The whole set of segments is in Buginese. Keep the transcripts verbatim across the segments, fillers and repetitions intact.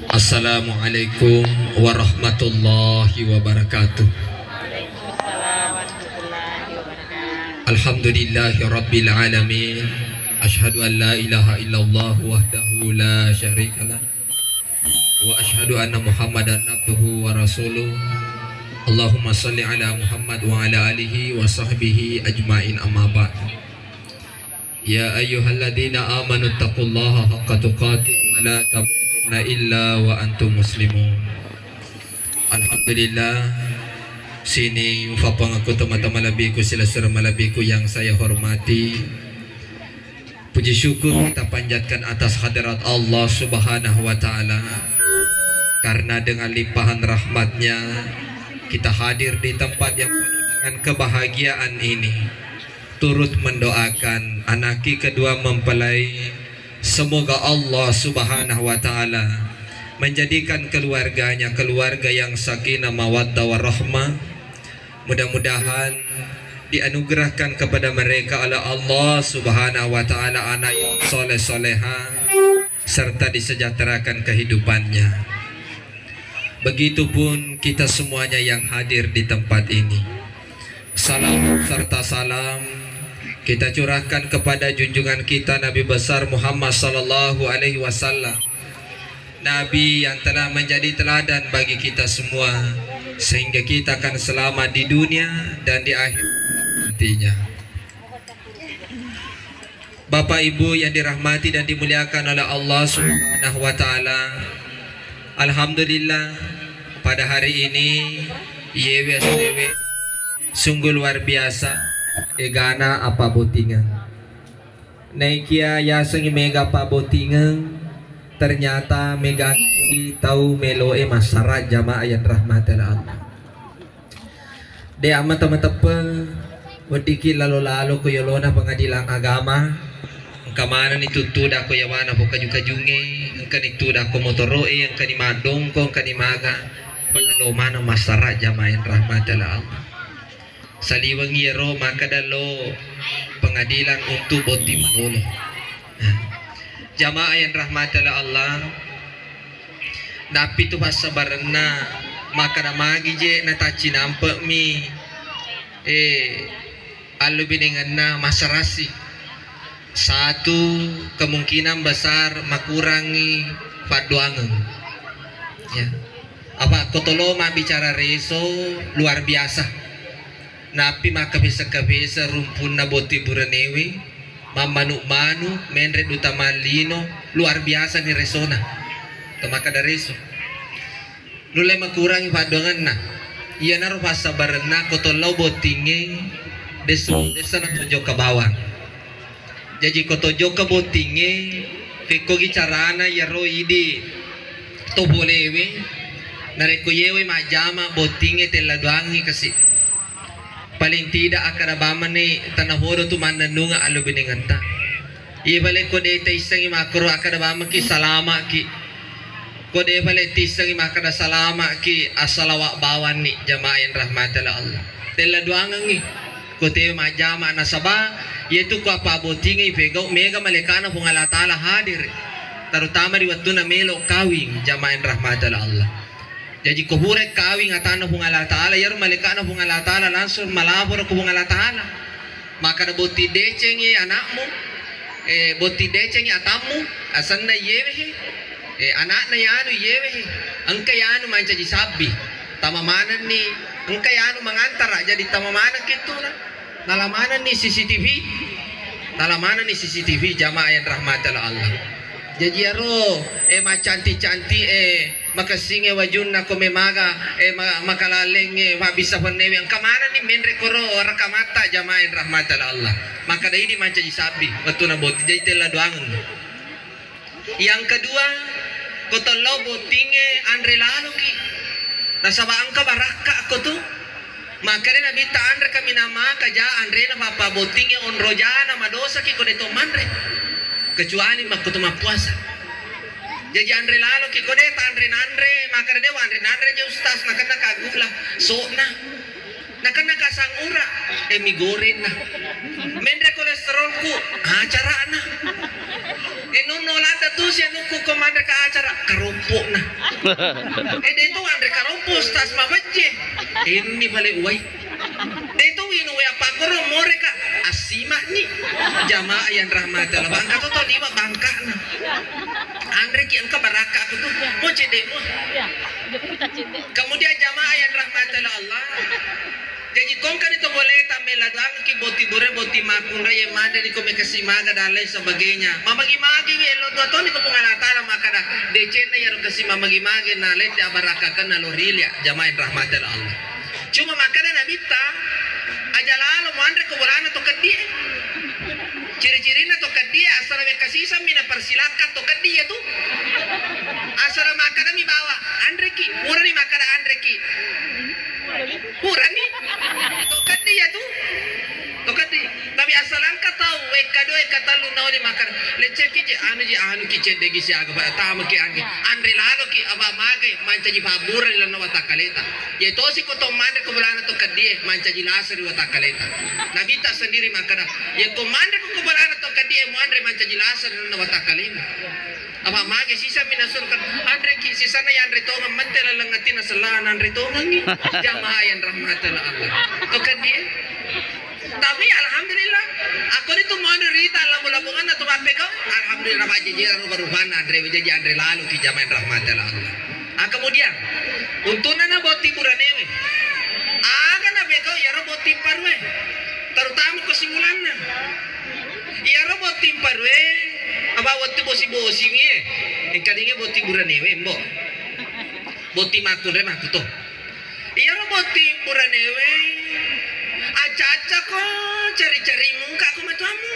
Assalamualaikum warahmatullahi wabarakatuh. Alhamdulillahirabbil alamin. Asyhadu an la ilaha illallah wahdahu la syarikalah. Wa asyhadu anna Muhammadan abduhu wa rasuluh. Allahumma shalli ala Muhammad wa ala alihi wa sahbihi ajmain, amma ba'du. Ya ayyuhalladzina amanu taqullaha haqqa tuqatih wa la tamutunna illa wa antum muslimun. Alhamdulillah, sining ufappangakku, tomatoa malebbiku, silessureng malebbiku yang saya hormati. Puji syukur kita panjatkan atas hadirat Allah Subhanahu wa Ta'ala, karena dengan limpahan rahmatnya kita hadir di tempat yang penuh dengan kebahagiaan ini. Turut mendoakan anakki kedua mempelai, semoga Allah Subhanahu wa Ta'ala menjadikan keluarganya keluarga yang sakinah, mawaddah, warahmah. Mudah-mudahan dianugerahkan kepada mereka oleh Allah Subhanahu wa Ta'ala anak yang soleh-soleha, serta disejahterakan kehidupannya. Begitupun kita semuanya yang hadir di tempat ini. Salam serta salam kita curahkan kepada junjungan kita, Nabi besar Muhammad sallallahu alaihi wasallam. Nabi yang telah menjadi teladan bagi kita semua, sehingga kita akan selamat di dunia dan di akhirat nantinya. Bapak Ibu yang dirahmati dan dimuliakan oleh Allah Subhanahu wa Ta'ala, alhamdulillah, pada hari ini yewe asewe sungguh luar biasa egana apa bottingeng. Naikia yasengngi mega pabbotingeng, ternyata mega tau meloe massara, jamaah yang rahmati Allah. De amma temeteppe, weddikki lalo-lalo ko yolona pengadilan agama, engka manenni tuttuda ko yawana ko kaju-kajungnge, engkani tuda ko motoro'e, engkani maddongko, engkani maga, lo maneng massara, jamaah yang rahmati Allah. Saliweng iyaro makkeda lo pengadilan untuk botting malolo. Nah, jamaah yang rahmati Allah, nappi tu passabarenna, makkeda magi je nataccinampe'mi, eh, allubinengenna massarasi. Satu, kemungkinan besar makurangi paddoangeng. Ya. Apa ko tolo mabbicara reso luar biasa. Nappi makkapesa-kapesa rumpunna botting buranewe, mammanu-manu, menre duta mallino, luar biasa ni resona. Temakkeda reso. Nulle makurangi paddoangenna. Iyanaro passabarenna ko tollau bottingnge dessa, dessa natojokka bawang. Jaji ko tojokka bottingnge, fekkogi carana iyaro idi to bolewe, narekko yewe majjama bottingnge tella doangengngi kasi. Paling tidak akkeda bamani tanahodo tu mannennungeng allubinengetta. Iya bale ko de taissengngi makkoro akkeda bamaki salamaki. Ko de bale tissengngi makkeda salamaki, assalawa bawanni, jamaah yang rahmati Allah. Tella doangengngi. Ko tewe majjama nasaba, yetu ko apa bottingngi pegau mega malekana Puang Allah Ta'ala hadir. Terutama di wattuna melo kawing, jamaah yang rahmati Allah. Jaji ko pura kawing atanna Puang Allah Ta'ala, iyaro malekana Puang Allah Ta'ala langsung malapor ko Puang Allah Ta'ala. Makkeda botting decengngi anakmu, eh, botting decengngi atammu, asenna iyewe he, eh, anakna yanu iyewe he, engka yanu mancaji sabbi, tama manenni, engka yanu mangantara, jadi tama maneng kittuna. Nala manenni C C T V, nala manenni C C T V, jamaah yang rahmati Allah. Jaji iyaro, eh, macantik-cantik, eh, makessingnge wajunna ko memaga, eh, ma-, makalalengnge mabbissa pennewe, engka manenni menre koro rekamatta, jamaah yang rahmati Allah. Makkeda idi mancaji sabbi, wettuna botting, jaji tella doangeng. Yang kedua, ko tollau bottingnge anre laloki. Nasaba engka barakka ko tu. Makkeda Nabitta, anre kaminang maka ja anrena pappa bottingnge onro jana madosaki ko de to manre. Kecuali makko to mappuasa. Jaji anre laloki ko de ta anre nanre, makkeda de wa anre nanre je ustaz, nakenna ka gula, so'na. Nakenna ka asam urat, eh, mi goreng na. Menre kolesterolku, acarana. Eh, nonno ladda tu si anukku ko manre ka acara, karo Pokna. Eh, de' to anre karompo, Ustaz, mabecce. Ini bale uwai. De' to winu we apa koro more ka. Asimani. Jamaah yang rahmati Allah. Bangka to, to lima bangkana. Anre ki engka barakka aku tu. Mo cedde' mo. Kemudian jamaah yang rahmati Allah. Jaji kongkani to boleta mela doangki boti bure, boti makkunrai, ye manre ni ko mekasi maga dan lain sebagainya. Mamagi-magi we lo dua toni ko Puang Allah Taala makkada, decenna yaro kasi mamagi-magi na lette abarakkakenna lo rilia, jamaah yang rahmati Allah. Cuma makkada Nabitta, aja lalo muanre ko bolana to keddi e. Ciri-cirinna to keddi e, asal wekka sisammi na persilakkan to keddi e tu. Asal makkada mi bawa, anreki, purani makkada anreki. Purani. To keddi ya tu. To keddi. Tapi asal engka tau wekka dua, wekka tellu nauni makkada, lecekki je, anu je, anu ki cedde gi siaga, pada tama ki ange. Anre lalo ki, aba magai, mancaji pabbura ri lalenna watakkaleta. Ye tosi ko to manre ko bolana to keddi e, mancaji lasa ri watakkaleta. Nabitta sendiri makkada, ye ko manre ko, ko bolana to keddi e, muanre mancaji lasa ri lalenna watakkalemu. Apa mage sisami nasurkan, anreki sisanna yanre tongeng, mette laleng atinna sellahan anre tongengi. Jamaah yang rahmati Allah. To keddi e. Tapi alhamdulillah, aku itu mau rita labu-labungan atau apa kau? Alhamdulillah, baca je rupa-rupanna anre, jaji anre lalo ki, jamaah yang rahmati Allah. Ah, kemudian, untunna na boti buranewe. Aga na begau yaro boti parue. Terutama ko simulanna. Iyaro botting parue, apa wettu bosi-bosingi e. Engkalinga botting buranewe, Mbok. Botting makkunrai makkuto. Iyaro botting buranewe, acca-accako cari-cari mungka ko matuammu.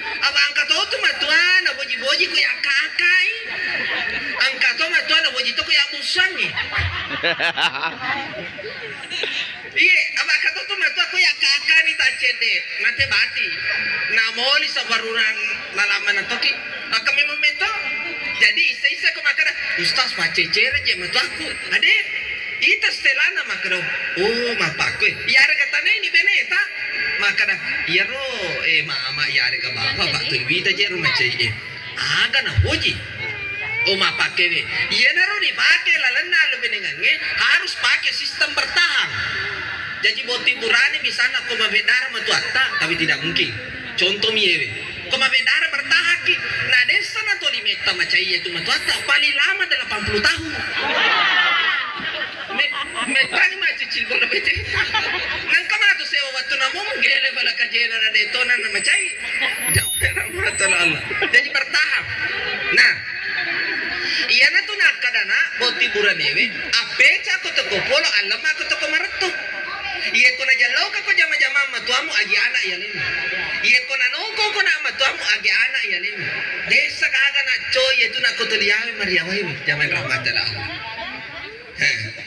Apa engka to tu matua na boji-boji ko yakkakai. Engka to matua na boji to ko yabbussuangngi. Iye, apa engka to tu matua ko yakkakkani taccedde, nate bati. Namoli sabarurang nalammana toki. Maka memang meto. Jadi isa-isa ko makkada, "Ustaz, paccecere je matuakku." Ade, ita setelana makkada, "Oh, mapakku." Iyarega tanai ni beneta. Makkada, "Iyaro, eh, mama, iyarega bapa, Pak, tu wita je rumah cai, eh." Aga napoji. Oh, mappakewe. Iyanaro ripake lalenna allo benengengnge harus pake sistem bertahan. Jaji botting burane misalna ko mabedara matuatta, tapi tidak mungkin. Contoh mi yewe. Ko mabedara bertahanki, na dessa na toli metta macai itu matuatta, paling lama delapan puluh tahun. Me-, metani macicil bola bete. Nangka matu sewa wattu namung gele bala kajena na detona na macai. Jauh rahmatullah Allah. Jadi bertahap. Nah, iyana tu nakkadana botting buranewe, appeca ko toko polo, allema ko toko maretto. Iye ko najalloka ko jama-jama matuamu agi anak ya lima. Iye ko nanongko ko nak matuamu agi anak ya lima. Desa kaga nak coy itu nak ko toliawe mariawe jamaah rahmatullah Allah.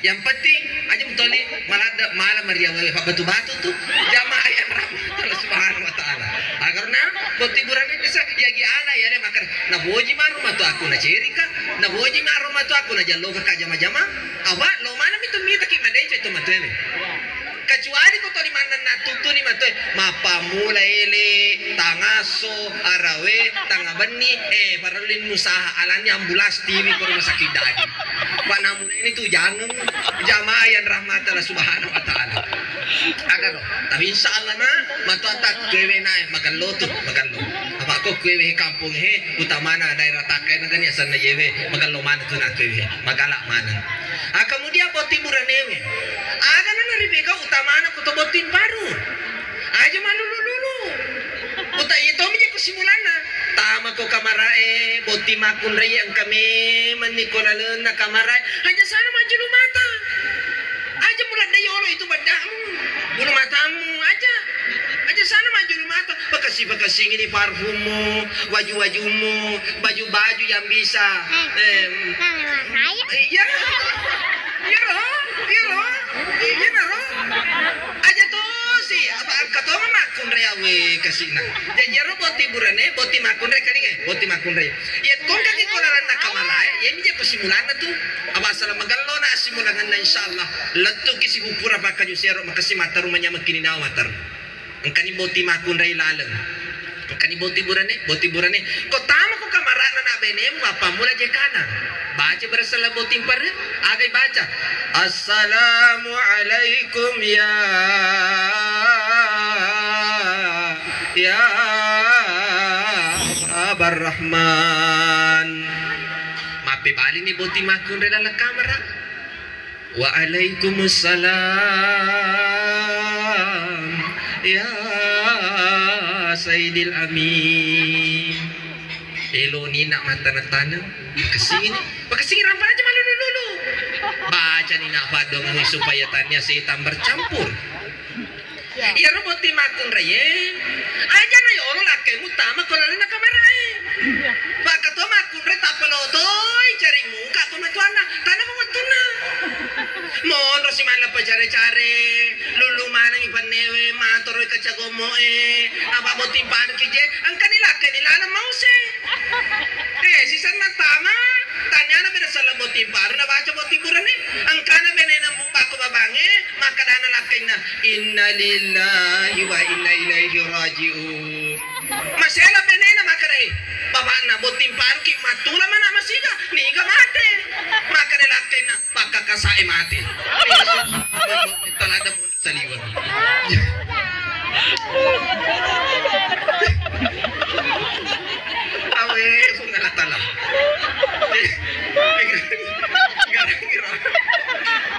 Yang penting aja mutoli maladde mala mariawe, pak batu-batu tu jamaah yang rahmat Allah Subhanahu wa Ta'ala. Agar na botting burane bisa yagi ala ya deh makan. Na boji maru matu aku na cerika, na boji maru matu aku na jalloka ka jama-jama. Apa lo mana mitu mita ki madeco itu matu eme. Kecuali ko toli manenna tutuni matu e, mappammula ele, tangasso, arawe, tangabenni, eh, parellu usaha alani ambulans tiwi ko rumah sakit dadi. Pak namun ini tu jangan jamaah yang rahmat Allah Subhanahu wa Ta'ala. Agar, tapi insya Allah na, matu atak kewe na, eh, magello tu, magello. Apa ko kewe kampung he, utamana daerah Takai na kan ya sana yewe, magello mana tu na kewe, magalak mana. Ah, kemudian botting buranewe. Aga na naribega utamana kuto botting paru. Aja malulu-lulu. Uta iya tomi je kesimpulanna. Tama ko kamarae, botting makkunrai engka memang ni ko lalenna kamarae. Aja sana majulu mata. Aja muladde yolo itu baddamu. Bulu matamu aja. Aja sana majulu mata. Pakasi-pakasingini parfummu, waju-wajummu, baju-baju yang bisa. Eh, iya. Iya ro, iya ro. Iya naro. Aja tosi, apa engka to makkunrai awe kasina. Jadi ero botting burane, botting makkunrai kalinge, botting makkunrai. Iya kongkaki ko lalenna kamarae, iya mi je kesimpulanna tu. Apa asal magello na simulanganna insya Allah. Lettuki sipupura pakkaju sero makasi mataru manyameng kini nawa mataru. Engkani botting makkunrai laleng. Engkani botting burane, botting burane. Ko tama ko kamarana na Benemu mappammula jekana. Baca berasal botting paru, aga ibaca? Assalamualaikum ya, ya Abar Rahman. Mappebalini botting makkunrai dalam kamar. Waalaikumussalam ya Sayyidil Amin. Eloni nak mataneng-taneng, pakessingi, pakessingi rampa aja malulu-lulu. Bacani nak padongengi supaya tania setan bercampur. Iyaro botting makkunraie, aja na yolo lakkaimu tama ko lalenna kamarae. Pakkato makkunrai tappa lotoi cari muka ko matuanna, tanamo wettunna. Monro si mallappa care-care, lullu manengi pennewe, matoroi kaca gommoe, apa botting paruki je, engkani lakkaini laleng mause. Eh, sisenna tama, taniana beda sala botting paru, nabaca botting burane, engkana benena mubakko babange, makkadana lakkainna, "Innalillahi wa inna ilaihi raji'un." Masela benena makkadai, "Bapakna botting paruki mattula mana masiga, niga mate." Makkada lakkainna, "Pakkakasae mate." Talada saliweng. Awe, Puang Allah Taala. Garangi, Ra.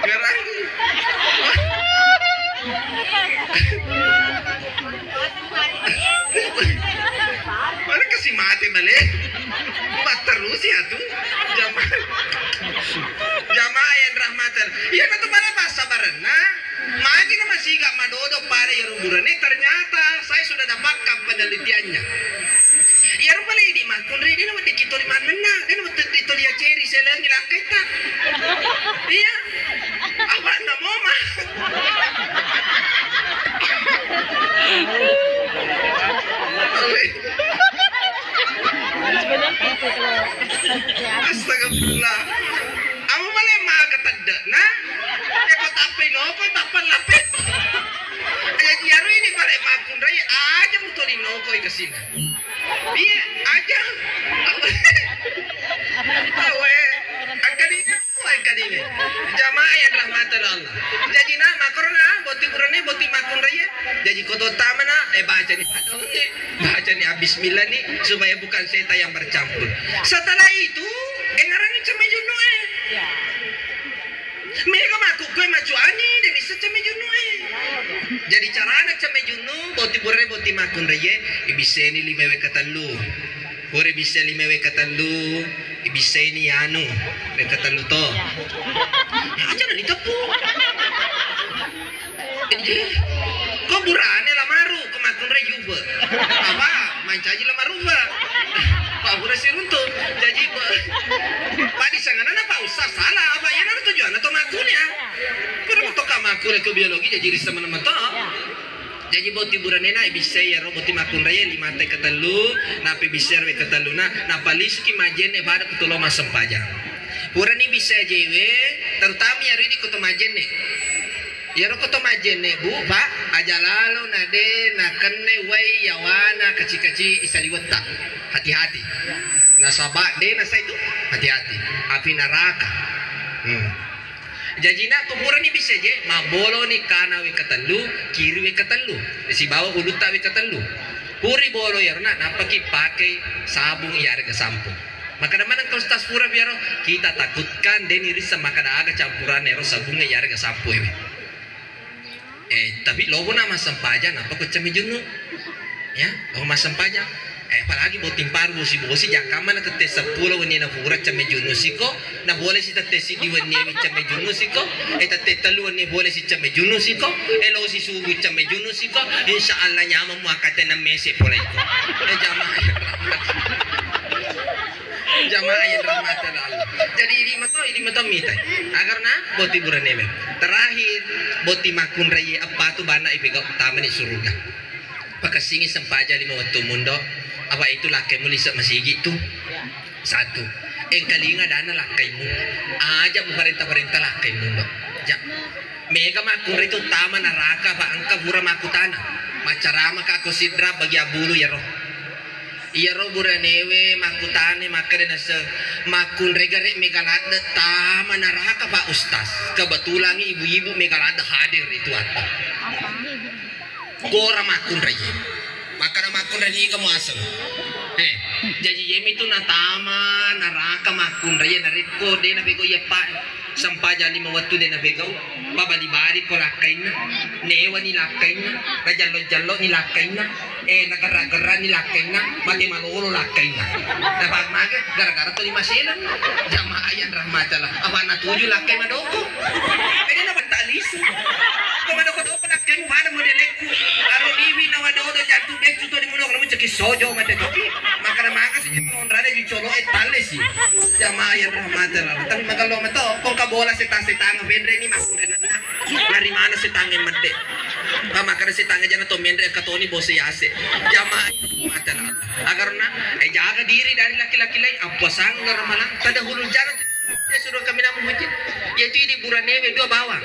Garangi. Mana kasi mate bale? Batterusi atu. Jamaah. Jamaah yang rahmatan. Iya, natu bala passabarenna. Magi na masiga madodo pada iyaro burane, ternyata saya sudah dapatkan penelitiannya. Iyaro pale idi makkunrai, dena weddikki toli mannenna, dena weddikki toli aceri selengi lakkaitta. Iya. Apa namo ma? Astagfirullah. Amo male maka tedde na? Eko tappai noko tappa lape. Aja jiaru ini bare makkunrai aja mutoli noko ikasina. Iya, aja. Awe. Angkadinya, awe angkadinya. Jamaah yang rahmatan Allah. Jadi na makorona botting burane botting makkunrai. Jadi koto tamana, eh, baca ni padonge, baca ni bismillah ni, supaya bukan setan yang bercampur. Setelah itu, eh, ngarangi cemme junnu, eh. Mega makku kue macuani, de bisa cemme junnu, eh. Jadi carana cemme junnu, botting burane botting makkunrai, eh, ibiseni lima wekka tellu. Pura ibisse lima wekka tellu, ibissaini anu, wekka tellu to. Aja na diteppu. Ko burane lamaru, ko makkunrai yuba. Apa? Mancaji lamaru ba. Pak pura siruntu. Jadi, Pak disangana na Pak Ustaz salah. Apa iya na tujuanna to makkune ya? Pura to ka makkune ke biologi jadi risa mana to. Jaji botting buranena ibissai iyaro botting makkunraie limata wekka tellu, nappa ibissai iyaro wekka telluna, nappa lisuki majjenne pada ko tolo massempajang. Purani ibissai ajewe, terutama iyaro idi ko to majjenne. Iyaro ko to majjenne, Bu, Pak, aja lalo na de nakenna wai yawana kaci-kaci isaliwetta. Hati-hati. Nasaba de nasai tu, hati-hati. Api naraka. Hmm. Jaji na ko purani bissa je, mabboloni kana wekka tellu, kiri wekka tellu, sibawa ulutta wekka tellu. Puri bolo iyaro na, nappaki pakai sabung iyarega sampo. Makkada maneng ka Ustaz pura iyaro, kita takutkan deni rissa makkada aga campuranna iyaro sabungnge iyarega sampo ewe. Eh, tapi lobo na massempajang, nappa ko cemme junnu. Ya, lobo massempajang. Eh, apalagi botting paru bosi-bosi, jakkamma na tette seppulo wenni na pura cemme junnu siko, na boleh si tette siddi wenni mi cemme junnu siko, eh, tette tellu wenni boleh si cemme junnu siko, eh, lo si subuh cemme junnu siko, insya Allah nyameng mu akkate na mese pole iko. Eh, jamaah. Jamaah yang dirahmati oleh Allah. Jadi, idi mato, idi mato mitai. Agar na botting burane me. Terakhir, botting makkunraie eppa tu bana ipegau tamani suruga. Pakessingi sempajang lima wettu mundo. Apa itu lakkaimu lise masigi tu. Satu. Engkalinga dana lakkaimu. Aja mu parenta-parenta lakkaimu ndo. Ja. Mega makkunrai tu tama naraka, Pak, engka pura makkutana. Maccarama ka ko sidra bagi abbulu yaro. Iyaro buranewe makkutana makkeda naseng, "Makkunrai gare mega ladde tama naraka, Pak Ustaz?" Kebetulan ibu-ibu mega ladde hadir itu waktu. Kora makkunrai. Makkeda makkunrai niga muaseng. Eh, jaji iyemitu natama naraka makkunrai narekko de napegau iyeppa. Sempajang lima wettu de napegau, pabali-bali ko lakkainna, newani lakkainna, najallo-jalloni lakkainna, eh, nagerra-gerrani lakkainna, mate malolo lakkainna. Napamage gara-gara toli maseleng. Jamaah yang rahmatallah, apa natuju lakkai madoko? Kayaknya napatta lisu. Ko madoko-doko lakkaimu pada modelekku. Aro liwi nawa dodo jantung beccu to di mulo kalau ceki sojo mate toki. Makana maka sih onrade ju colo e talle sih. Jamaah yang rahmatallah. Tapi magallo meto, kong ka bola setang-setang, benre ni makkurenanna. Lari mana setang e medde? Ba makana setang e jana to menre katoni bose yase. Jamaah yang rahmatallah. Agarna, eh, jaga diri dari laki-laki lain. Apa sang ramalang? Pada hulu jalan. Ya suruh kami namu hujin. Yaitu di buranewe dua bawang.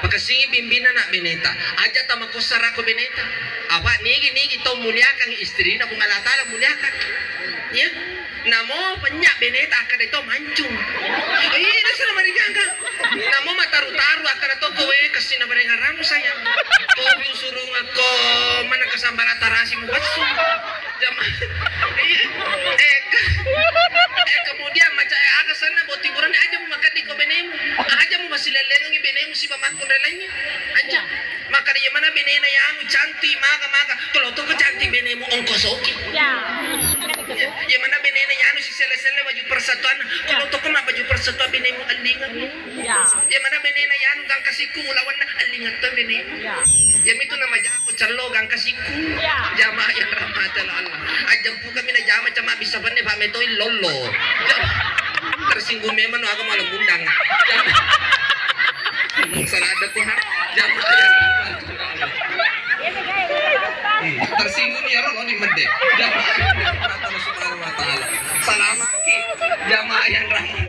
Pakassingi bimbinna anak beneta. Aja tamakossara ko beneta. Apa nigi-nigi tau muliakan istrina, Puang Allah Taala muliakan. Ya. Namo penya beneta akkada to mancung. Iya, dasar marigaga. Namo mataru-taru akkada to kowe kessina bareng haramu saya. Kopi usurung ko mana kesambala tarasi mubassu. Jama-, iya. Eh, ke-, eh, kemudian maca, eh, aga senna botting burane, aja mu makeddi ko benemu. Aja mu masilellengengi benemu siba makkunrai lainnya. Aja. Maka iya mana benena yanu cantik, maga-maga. Kalau toko cantik benemu ongkosoki. Ya. Iya mana benena yanu siselle-selle baju persatuan. Kalau toko ma baju persatuan benemu endingan. Ya. Iya mana benena yanu gangka sikku lawanna endingan to benemu. Ya. Iya mitu nama Ucello gangka sikku. Iya. Jamaah yang rahmati Allah. Ajampu kami na jama cama bisa penne Pak Metoi lollo. Tersinggung memang no, aku malah undang. Salah ada pun. Jamaah yang rahmati Allah. Hmm, tersinggung ya, lo ni mede. Jamaah yang rahmati Allah Subhanahu wa Ta'ala. Salamaki. Jamaah yang rahmati